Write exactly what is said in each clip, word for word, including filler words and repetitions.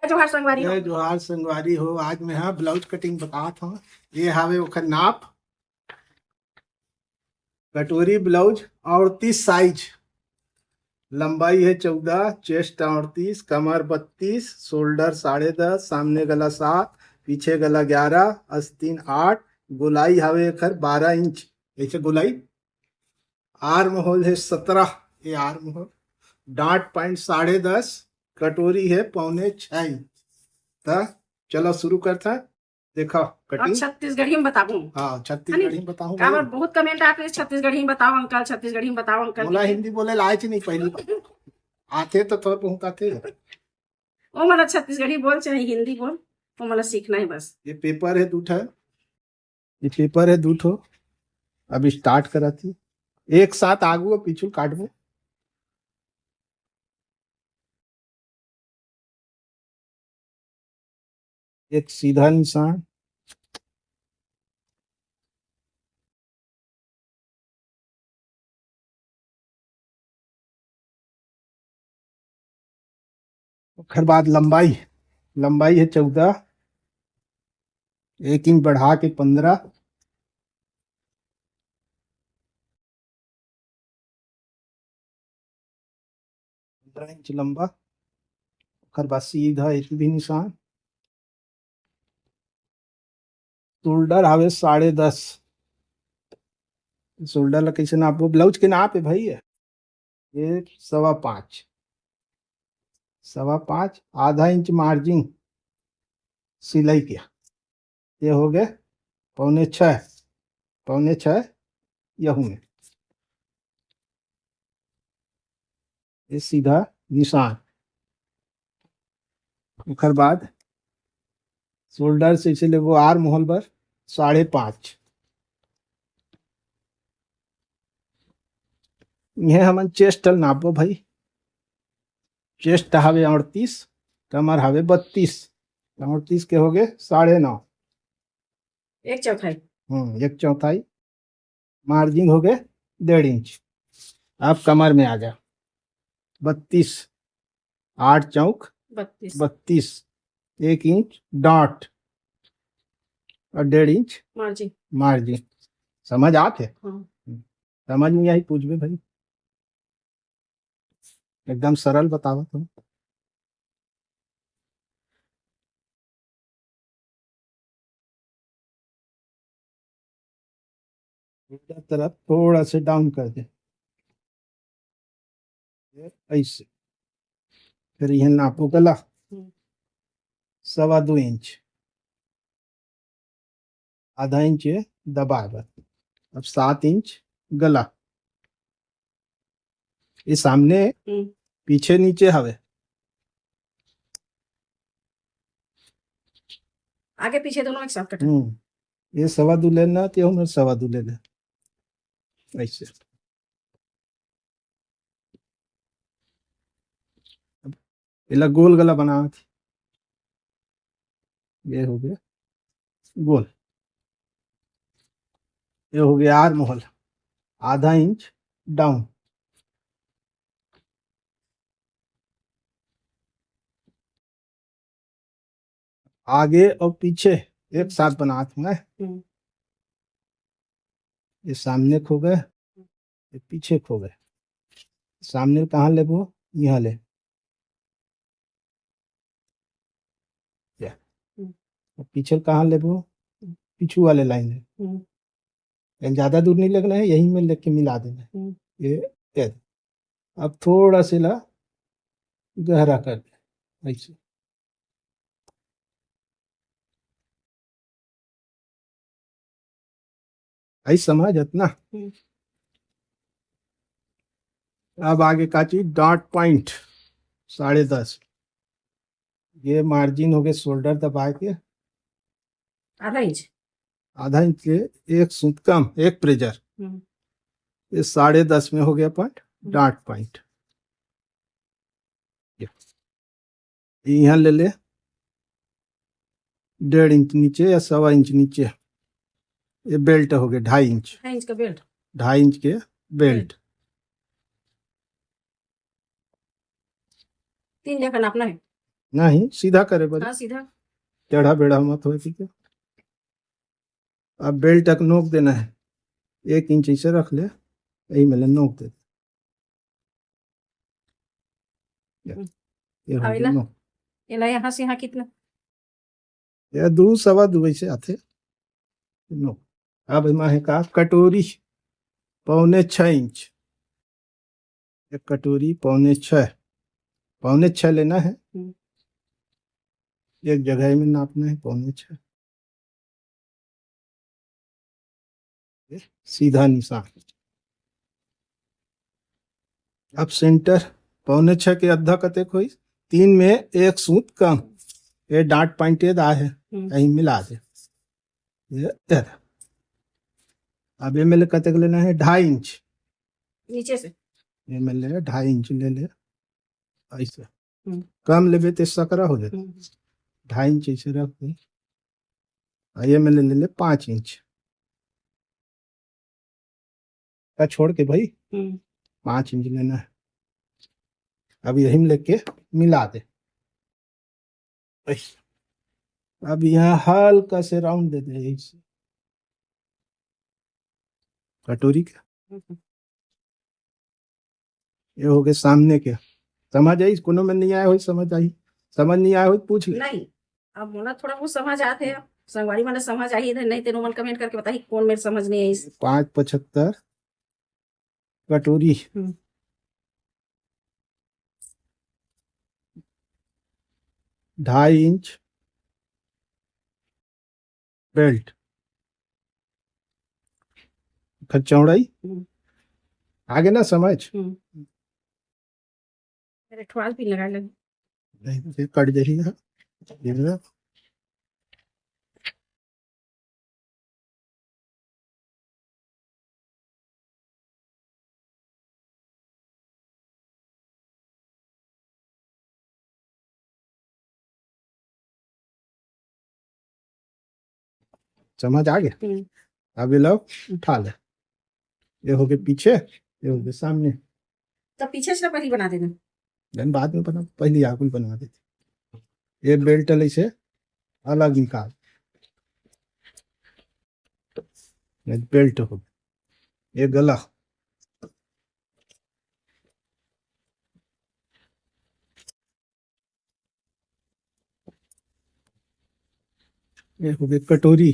जोहार संगवारी हो। जय जोहार संगवारी हो। आज मैं हा ब्लाउज कटिंग बतात हूँ। ये हावे ओखर नाप, कटोरी ब्लाउज, अड़तीस साइज, लंबाई है चौदह, चेस्ट अड़तीस, कमर बत्तीस, शोल्डर साढ़े दस, सामने गला सात, पीछे गला ग्यारह, अस्तीन आठ, गोलाई हावे एखर बारह इंच, ऐसे गोलाई। आर्म होल है सत्रह, ये आर्म होल। डांट पॉइंट साढ़े दस, कटोरी है पौने छह इंच। त चलो शुरू करता। देखा अब कटिंग। छत्तीसगढ़ी में बताऊं। हाँ, छत्तीसगढ़ी में बताऊं काबर भाई। बहुत कमेंट आते हैं, "छत्तीसगढ़ी में बताओ अंकल, छत्तीसगढ़ी में बताओ अंकल।" मोला हिंदी बोले लायच नहीं पहली बार। आते तो थोड़ा बहुत आते हैं। वो मतलब छत्तीसगढ़ी बोल चाहे हिंदी बोल, वो मतलब सीखना है बस। ये पेपर है दू ठा, ये पेपर है दू ठो। अब स्टार्ट करा थी, एक साथ आगू और पीछू काटबो। एक सीधा निशान, ओखर बाद लंबाई, लंबाई है चौदह, एक इंच बढ़ा के पन्द्रह, पन्द्रह इंच लंबा। ओखर बाद सीधा एक भी निशान। शोल्डर हवे साढ़े दस। शोल्डर ला कैसे नापबो? ब्लाउज के नाप है भाई, ये सवा पाँच, सवा पाँच, आधा इंच मार्जिन सिलाई के, ये हो गए पौने छः, पौने छः यहू में, ये सीधा निशान। ओकर बाद शोल्डर से इसे लेबो आर्म होल बर साढ़े पाँच। ये हमन चेस्ट ल नापबो भाई, चेस्ट हवे अड़तीस, कमर हवे बत्तीस, अड़तीस के हो गए साढ़े नौ, एक चौथाई। हम्म, एक चौथाई। मार्जिन हो गए डेढ़ इंच। अब कमर में आ गया बत्तीस, आठ चौक बत्तीस। बत्तीस, एक इंच डांट और डेढ़ इंच मार्जिन। मार्जिन। समझ आत है? हाँ। समझ में आई पूछबे भाई, एकदम सरल बतावत हूँ। इधर तरफ थोड़ा से डाउन कर दे, ये ऐसे। फिर ये नापो गला, हम्म। सवा दो इंच, आधा इंच ये दबाए बर। अब सात इंच गला, ये सामने हम्म। पीछे नीचे हवे, आगे पीछे दोनों एक साथ कटा। हम्म, ये सवा दो लेना, ते हमर सवा दो ले ले, ऐसे। अब एला गोल गला बनावत। ये हो गया गोल, ये हो गया आर्म होल, आधा इंच डाउन। आगे और पीछे एक साथ बनात हूँ मैं। हम्म। ये सामने खो गए, ये पीछे खो गए। सामने कहाँ लेबो? यहाँ ले। या। हम्म। और पीछे कहाँ लेबो? पीछू वाले लाइन है। हम्म। ये ज्यादा दूर नहीं लगना है, यहीं में लेके मिला देना है। हम्म। ये, ये। अब थोड़ा से ला गहरा कर दे, ऐसे। आई समझ अतना? हम्म। अब आगे का चीज, डार्ट पॉइंट साढ़े दस। ये मार्जिन हो गए शोल्डर दबाए के आधा इंच। आधा इंच के एक सूत कम, एक प्रेजर। हम्म। ये साढ़े दस में हो गया पॉइंट, हम्म। Dart point. ये। ये यहाँ ले ले, डेढ़ इंच नीचे या सवा इंच नीचे। ये बेल्ट हो गया ढाई इंच। ढाई इंच का बेल्ट। ढाई इंच के बेल्ट। तीन जगह नापना है। नहीं, सीधा करे बर। हाँ, सीधा। टेढ़ा बेढ़ा मत होए, ठीक है। अब बेल्ट तक नोक देना है, एक इंच ऐसे रख ले, यही में ले नोक दे। ये, ये हो अब गया एला, नोक। एला यहाँ से यहाँ कितना? ये दू सवा दू ऐसे आथे। नोक। अब एमा है का, कटोरी पौने छः इंच, एक कटोरी पौने छः, पौने छः लेना है। हम्म। एक जगह में नापना है, पौने छः। सीधा निशान। अब सेंटर पौने छः के आधा कतेक होई? तीन में एक सूत कम। ये डांट पॉइंट ये दा है, हम्म। यही मिला दे। ये, ये दा। अब ये में ले कतेक लेना है? ढाई इंच। नीचे से। ये में ले ढाई इंच ले ले, ऐसे। हम्म। कम लेबे ते सकरा हो जाता। हम्म। ढाई इंच ऐसे रख दे। और ये में ले ले, ले पाँच इंच का छोड़ के भाई, हम्म। पाँच इंच लेना है। अब यही में लेके मिला दे। ऐसे। अब यहाँ हल्का से राउंड दे दे ऐसे। कटोरी का। हम्म। ये हो गए सामने के। समझ आई? कोनो में नहीं आया हो, समझ आई? समझ नहीं आया हो, पूछ ले। नहीं, अब मोला थोड़ा बहुत समझ आत है, संगवारी मन समझ आही है, नहीं तेनो मन कमेंट करके बताही कौन मेरे समझ नहीं आई। पाँच पचहत्तर कटोरी। हम्म। ढाई इंच बेल्ट। फिर चौड़ाई। हम्म। आगे ना समझ। हम्म। मेरे ठवाल भी लगा लगे। नहीं, ये कट जाही ना। ये ना। समझ आ गया? हम्म। अब ये लो, उठा ले। ये हो गए पीछे, ये हो गए सामने। तो पीछे से पहले बना देना। देन बाद में बना, पहले आगुल बनवा देते। ये बेल्ट ले से अलग निकाल। ये बेल्ट हो, ये गला, ये हो गई कटोरी,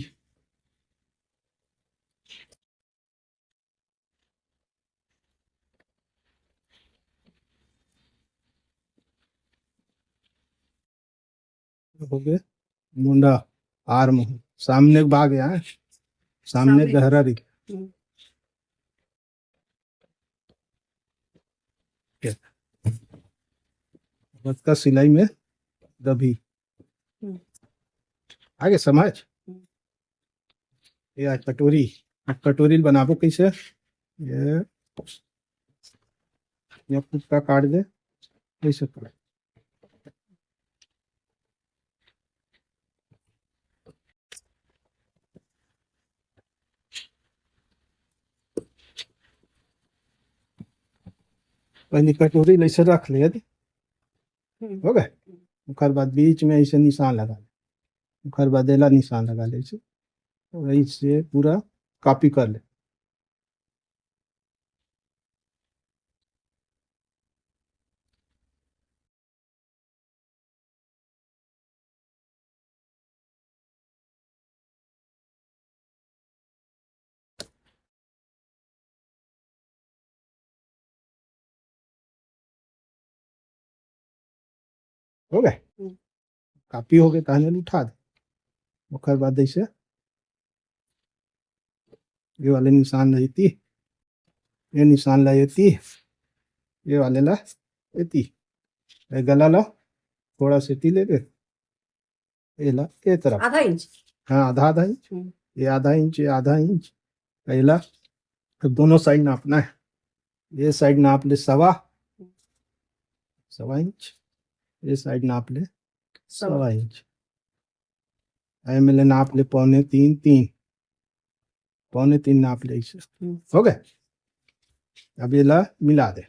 हो गए मुंडा, आर्म, सामने के भाग यहाँ, सामने सामने। गहरा रही। हम्म। बस का सिलाई में दबी। हम्म। आगे समझ? हम्म। ये आज कटोरी, आज कटोरी बनाबो कैसे? ये, ये कुत्ता काट दे, कैसे काट? पहली कटोरी ले ऐसे रख ले, यदि हम्म। हो गए, ओकर बाद बीच में ऐसे निशान लगा ले, ओकर बाद एला निशान लगा ले, ऐसे, ऐसे पूरा कॉपी कर ले। हो गए? हम्म। कॉपी हो गए, तहन उठा दे। ओकर बाद ऐसे ये वाले निशान ला एती, ये निशान ला एती, ये वाले ला एती, ये गला ला थोड़ा से एती ले दे, ये ला ये तरफ। आधा इंच। हाँ, आधा, आधा इंच। हम्म। ये आधा इंच, ये आधा इंच। ये ला, तो दोनों साइड नापना है। ये साइड नाप ले सवा, सवा इंच, ये साइड नाप ले सवा। सवा इंच। एमे ले नाप ले पौने तीन, तीन, पौने तीन नाप ले ऐसे। हम्म। हो गए? अब ये ला मिला दे।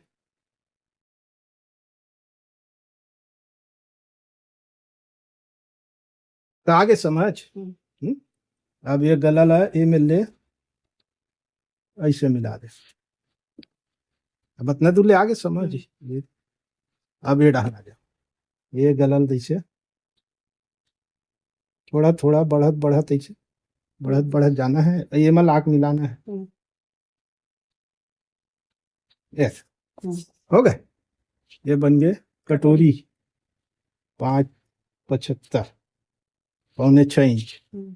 त आगे समझ। हम्म। हम्म? अब ये गला ला ए में ले, ऐसे मिला दे। अब अतना दूर ले आगे समझ। हम्म। ये, अब ये डहर आ जा, ये गला ल जैसे थोड़ा थोड़ा बढ़त बढ़त ऐसे बढ़त हम्म। बढ़त जाना है, ये में लाक मिलाना है। हम्म। ये हम्म। हो गए, ये बन गए कटोरी पाँच पचहत्तर, पौने छः इंच। हम्म।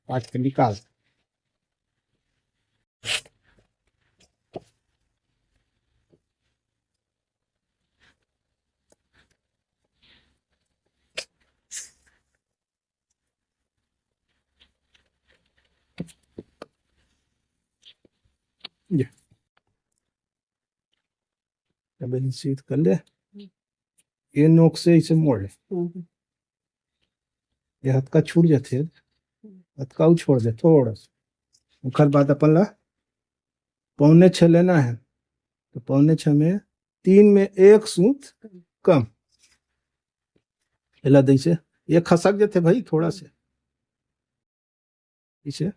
काट के निकाल। ये। अब इन्हें सीध कर ले। ये नोक से इसे मोड़ ले। हम्म। ये हथका छूट जाथे, हथका उ छोड़ दे थोड़ा सा। ओकर बाद अपन ला पौने छः लेना है, तो पौने छः में तीन में एक सूत कम। एला जैसे ये खसक जाथे भाई थोड़ा से, इसे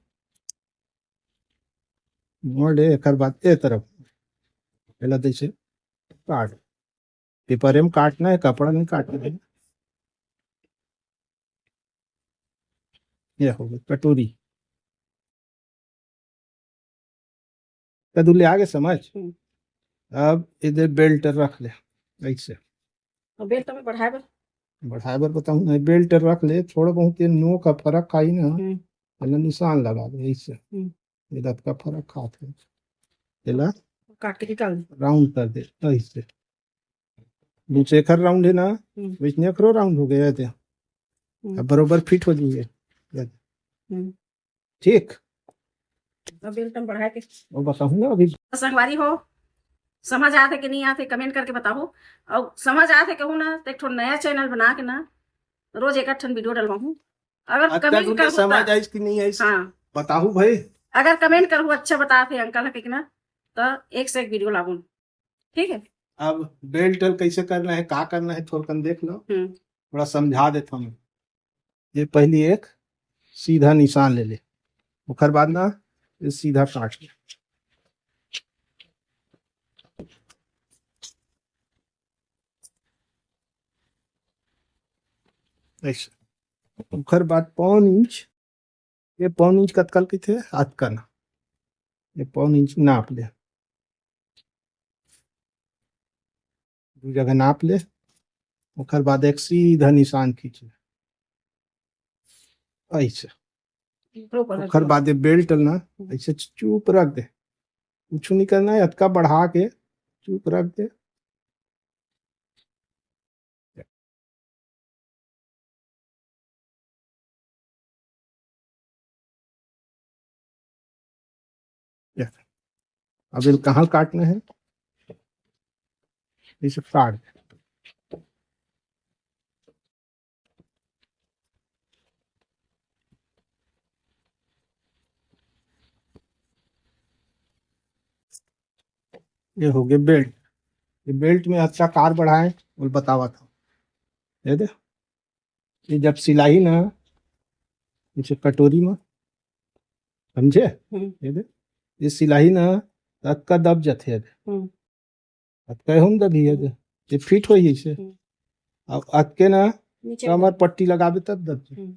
मोड़ ले, एकर बाद ए तरफ एला जैसे काट, पेपर में काटना है, कपड़ा नहीं काटना है। ये हो गई कटोरी। कदू ले आगे समझ। हम्म। अब इधर बेल्ट रख ले ऐसे। और बेल्ट में बढ़ाए बर? बढ़ाए बर बताऊं ना, बेल्ट रख ले, थोड़ा बहुत ये नोक का फर्क आई ना, हम्म। पहले निशान लगा दे ऐसे। हम्म। ये रथ का फर्क खात है, एला काट के निकाल दे। राउंड कर दे ऐसे। नीचे एकर राउंड है ना, हम्म। वैसने एकरो राउंड हो गया थे। हम्म। अब बरोबर फिट हो जाइए। हम्म। ठीक। अब बेल्ट हम बढ़ा के वो बताऊँ ना अभी। संगवारी हो, समझ आथे कि नहीं आथे, कमेंट करके बताओ। और समझ आथे कहूँ ना, तो एक ठो नया चैनल बना के ना, रोज एक आध ठन वीडियो डलवाहूँ। अगर अच्छा, कमेंट तुमने करहू समझ त, आइस कि नहीं आइस? हाँ। बताहू भाई। अगर कमेंट करहू, अच्छा बताथे अंकल ह कि ना, तो एक से एक वीडियो लाऊं। ठीक है। अब बेल्ट कैसे करना है, का करना है, थोड़कन देख लो। हम्म। थोड़ा समझा देता हूँ। ये पहली एक सीधा निशान ले ले, ओकर बाद ना ये सीधा काट ले। ऐसे। ओकर बाद पौन इंच, ये पौन इंच कतका ल कहिथे? अतका ना, ये पौन इंच नाप ले, दू जगह नाप ले, ओकर बाद एक सीधा निशान खींच ले ऐसे। ऊपर ओकर बाद ये बेल्ट ल ना ऐसे चुप रख दे, कुछ नहीं करना है, अतका बढ़ा के चुप रख दे। या, अब इल कहाँ काटना है, इसे काट दे। ये हो गए बेल्ट। ये बेल्ट में अच्छा कार बढ़ाए, वो बतावा था। ये दे, ये जब सिलाई ना, इसे कटोरी में, समझे? हम्म। ये दे, ये सिलाई ना, अतका दब जाथे, ये दे। हम्म। अतका हम दबी है, ये फिट होई इसे। हम्म। अब अतके ना, नीचे कमर पट्टी लगाबे तब दब जाए। हम्म।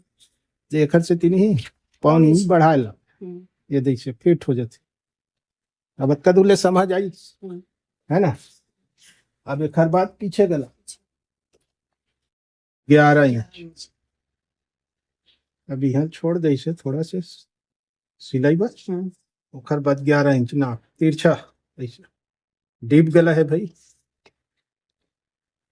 तो एकर से तीन ही पौन इंच बढ़ाए ला। हम्म। ये दे, इसे फिट हो जाथे। अब अतका दूर ले समझ आई, हम्म। है ना? अब एकर बाद पीछे गला ग्यारह इंच। अब यहाँ छोड़ दे इसे थोड़ा से सिलाई बस। हम्म। ओकर बाद ग्यारह इंच ना तिरछा ऐसे डीप गला है भाई।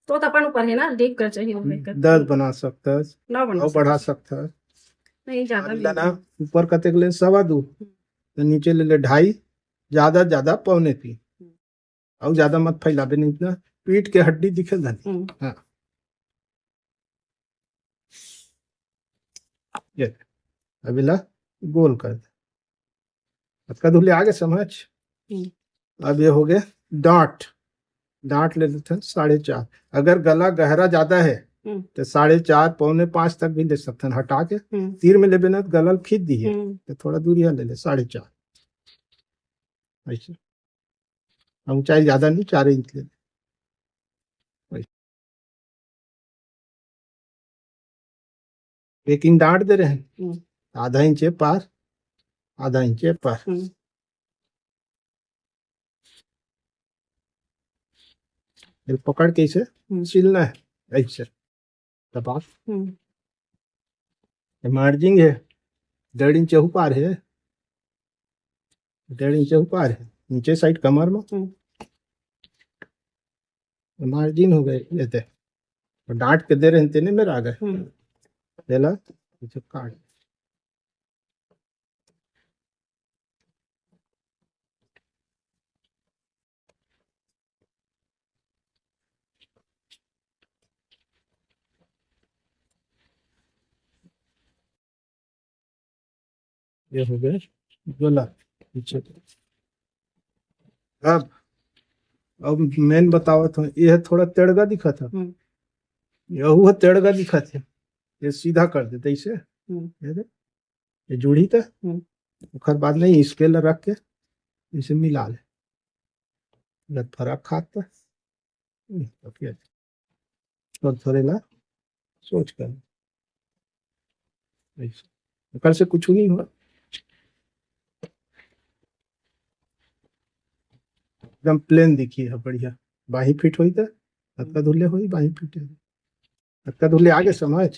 तो, तो अपन ऊपर है ना, डीप कर चाहिए, वो हम्म, लेकर। दस बना सकता है, नौ बना और बढ़ा सकता है। सकता है। नहीं, ज्यादा अब नहीं। ना ऊपर कतेक ले सवा दो, हम्म। तो नीचे ले ले ढाई, ज्यादा, ज्यादा पौने तीन। हम्म। और ज्यादा मत फैलाबे, नहीं इतना पीठ के हड्डी दिखे धनी। हम्म। हाँ। ये, अब इला गोल कर दे। अतका दूर ले आगे समझ। हम्म। अब ये हो गया डांट, डांट ले लेते हैं साढ़े चार। अगर गला गहरा ज्यादा है, हम्म। तो साढ़े चार, पौने पाँच तक भी ले सकथन हटा के। हम्म। तीर में लेबे ना तो गला ल खींच दिही। हम्म। तो थोड़ा दूरिहा ले ले, साढ़े चार। ऐसे। अब ऊंचाई ज्यादा नहीं, चार इंच ले ले। एक इंच डांट दे रहे हैं, हम्म। आधा इंच ये पार, आधा इंच ये पार। हम्म। ये पकड़ के इसे हम्म। सिलना है, ऐसे दबा। हम्म। ये मार्जिन है, डेढ़ इंच ऊपर है, डेढ़ इंच ऊपर है, नीचे साइड कमर में। हम्म। मार्जिन हो गए, ये दे। और डांट के दे रहे हैं, तेने मेरा आ गए। हम्म। देला, इसे काट। ये हो गए गला पीछे। अब, अब मेन बतावत हूँ, ये थोड़ा तेड़गा दिखत है। हम्म। यहू ह तेड़गा दिखत है, ये सीधा कर देते इसे। हम्म। ये दे, ये जुड़ी त हम्म। ओकर बाद नहीं, स्केल रख के इसे मिला ले। गत फरक खात त। हम्म, तो फिर थोड़े, थोड़े ला सोच कर। ऐसे। ओकर से कुछ नहीं हुआ। एकदम प्लेन दिखी है, बढ़िया। बाही फिट होई त, हत्ता धुले होई, बाही फिट है। हत्ता धुले आगे समझ।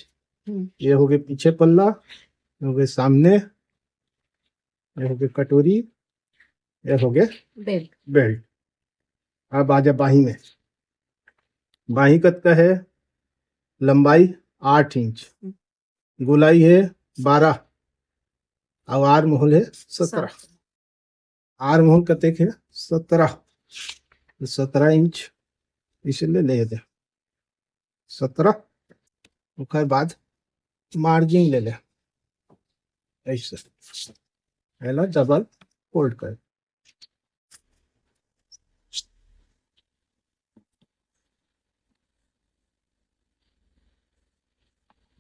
हम्म। ये हो गए पीछे पल्ला, ये हो गए सामने, ये हो गए कटोरी, ये हो गए बेल्ट। बेल्ट। अब आ जा बाही में। बाही कतका है? लंबाई आठ इंच, हम्म। गोलाई है बारह, और आर्म होल है सत्रह। सात। आर्म होल कतेक है? सत्रह। तो सत्रह इंच इसे ले ले दे, सत्रह। ओकर बाद मार्जिन ले ले, ऐसे। एला डबल फोल्ड कर।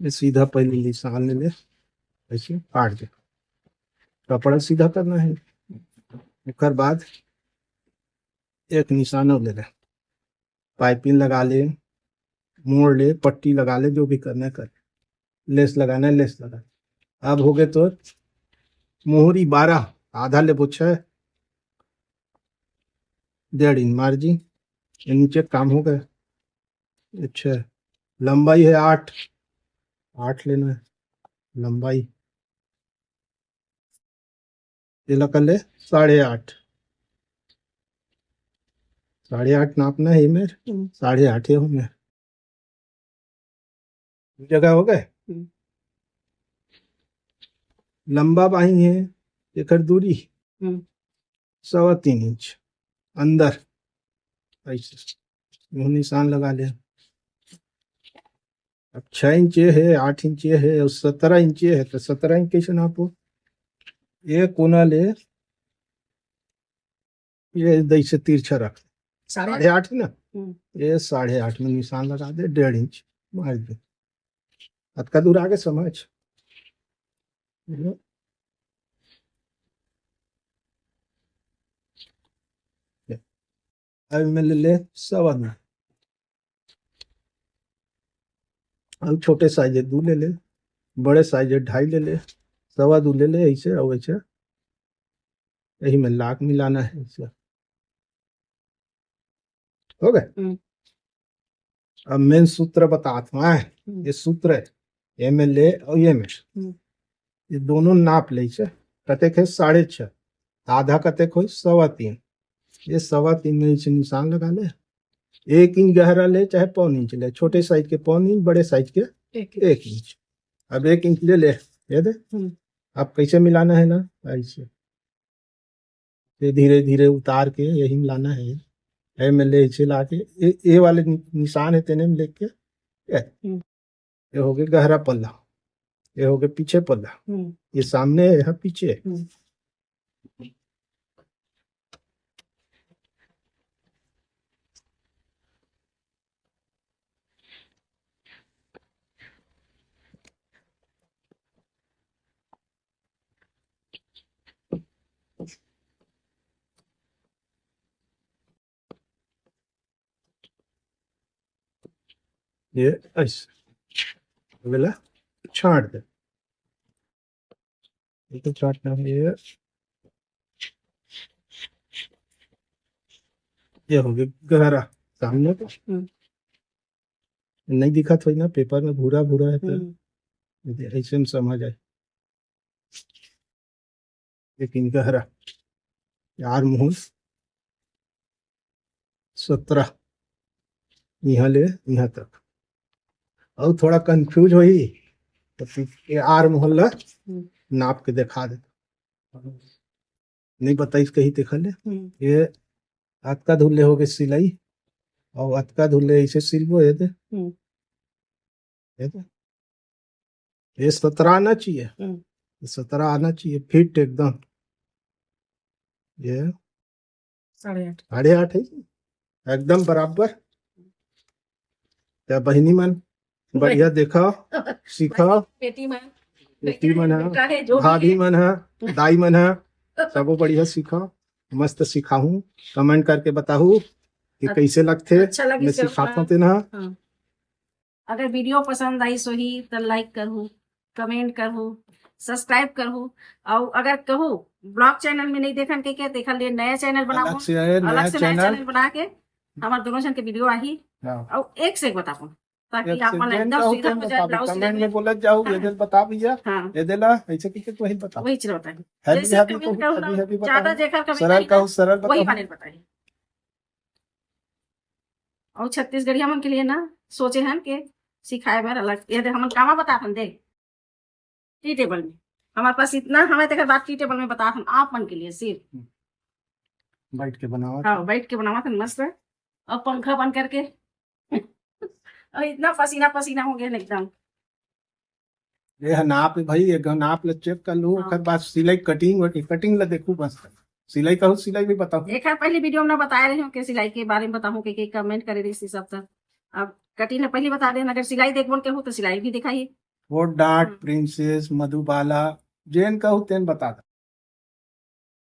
ये सीधा पहले निशान ले ले, ऐसे काट दे। कपड़ा सीधा करना है। ओकर बाद एक निशान और ले ले, पाइपिंग लगा ले, मोड़ ले, पट्टी लगा ले, जो भी करना है कर। लेस लगाना है, लेस लगा। अब हो गए तो मोहरी बारह, आधा लेबो छः, डेढ़ इंच मार्जिन। ये नीचे काम हो गया। अच्छा, लंबाई है आठ, आठ लेना है लंबाई। ये ला कर ले साढ़े आठ, साढ़े आठ नापना है मेरे, हम्म। साढ़े आठ ये हो गया। जगह हो गए। हम्म। लंबा बाही है, एकर दूरी हम्म। सवा तीन इंच अंदर, ऐसे यूं निशान लगा ले। अब छः इंच ये है, आठ इंच ये है और सत्रह इंच ये है, तो सत्रह इंच कैसे नापो? ये कोना ले, ये ऐसे तिरछा रख, साढ़े साढ़े आठ है ना, हम्म। ये साढ़े आठ में निशान लगा दे, डेढ़ इंच मार दे। अतका दूर आगे समझ। हम्म। अब मैं ले ले सवा दू, अब छोटे साइज है दू ले ले, बड़े साइज है ढाई ले ले, सवा दू ले ले, ऐसे और ऐसे, यही में लाख मिलाना है ऐसे। हो गए? हम्म। अब मेन सूत्र बतात हूँ, आय? हम्म। ये सूत्र है, ये में ले और ये में। हम्म। ये दोनों नाप ले से, कतेक है? साढ़े छः। आधा कतेक हो? सवा तीन। ये सवा तीन में इसे निशान लगा ले। एक इंच गहरा ले चाहे पौन इंच ले, छोटे साइज के पौन इंच, बड़े साइज के एक इंच। एक इंच। अब एक इंच ले ले, ये दे। हम्म। अब कैसे मिलाना है ना, ऐसे। ये धीरे धीरे उतार के यही में लाना है। ए में ले इसे ला के, ये, ये वाले नि-, निशान है तेने में लेके, ये। हम्म। ये हो गए गहरा पल्ला, ये हो गए पीछे पल्ला, हम्म। ये सामने है, यहाँ पीछे है। हम्म। ये ऐसे, अगला छांट दे, ये तो छांटना है, ये, ये हो गया गहरा सामने को। हम्म। नहीं दिखत होई ना, पेपर में भूरा भूरा है तो हम्म। ये ऐसे में समझ आए। लेकिन गहरा, ये आर्म होल सत्रह, यहाँ ले यहाँ तक। और थोड़ा कंफ्यूज होई तो तू ये आर्म होल ला हम्म। नाप के दिखा दे, नहीं बताइस कही देखा ले। हम्म। ये अतका धुल्ले हो गए सिलाई, और अतका धुल्ले ऐसे सिलबो, ये दे, हम्म। ये दे, ये सत्रह आना चाहिए, हम्म। ये सत्रह आना चाहिए फिट एकदम। ये साढ़े आठ। साढ़े आठ है, एकदम बराबर। तो बहिनी मन बढ़िया देखा, सीखा, बेटी मन, बेटी मन है, बेटा है, जो भी भाभी है। मन है, दाई मन है, सबो बढ़िया सीखा, मस्त सिखाहूँ। कमेंट करके बताहू कि अ- कैसे लगथे, अच्छा लगिस मैं तो सिखात अपना हों तेन ह। हाँ। अगर वीडियो पसंद आइस होही तो लाइक करहू, कमेंट करहू, सब्सक्राइब करहू। और अगर कहू ब्लॉग चैनल में नहीं देखन के, के देखा ले नया चैनल बनाओ, अलग से आए, अलग नया से नया चैनल। चैनल बना के हमार दोनों जन के वीडियो आही। हाँ। और एक से एक बताओ, ताकि एक आप से मन जेन एकदम कहू सीधा तेन हो जाए बताओ, ब्लाउज कमेंट सिलाने में में। बोलत जाओ, हाँ। ये दे बता भैया, हाँ, ये दे ला, ऐसे करके तो वही बताओ। वही चीज बताए। हैप्पी जैसे हैप्पी कमेंट कहू, करो हैप्पी ना, हैप्पी ज्यादा बताओ, जेकर कमेंट सरल आई कहू, ना, सरल वही बताओ। वाले बताए। और छत्तीसगढ़िया मन के लिए ना सोचे हन के सिखाए बर अलग, ये दे हमन कामा बताथन दे, टी टेबल में। हमारे पास इतना हमें तेकर बाद टी टेबल में बताथन आप मन के लिए सिर्फ। बैठ के बनावा। हाँ, बैठ के बनावत हन मस्त, और पंखा बंद करके। और इतना पसीना पसीना हो गया ना एकदम। ये है नाप है भाई, एक नाप ले चेक कर लू, हाँ। ओकर बाद सिलाई कटिंग, कटिंग ला देखू बस। सिलाई कहू, सिलाई भी बताओ। एक हर पहले वीडियो में बताए रहे हूँ कि सिलाई के बारे में बताऊँ कि, कि कमेंट करे रही सब तक। अब कटिंग ला पहले बता देना, अगर सिलाई देखबो के हो तो सिलाई भी दिखाई। वो डार्ट, हम्म। प्रिंसेस, मधुबाला, जेन कहू तेन बता दे।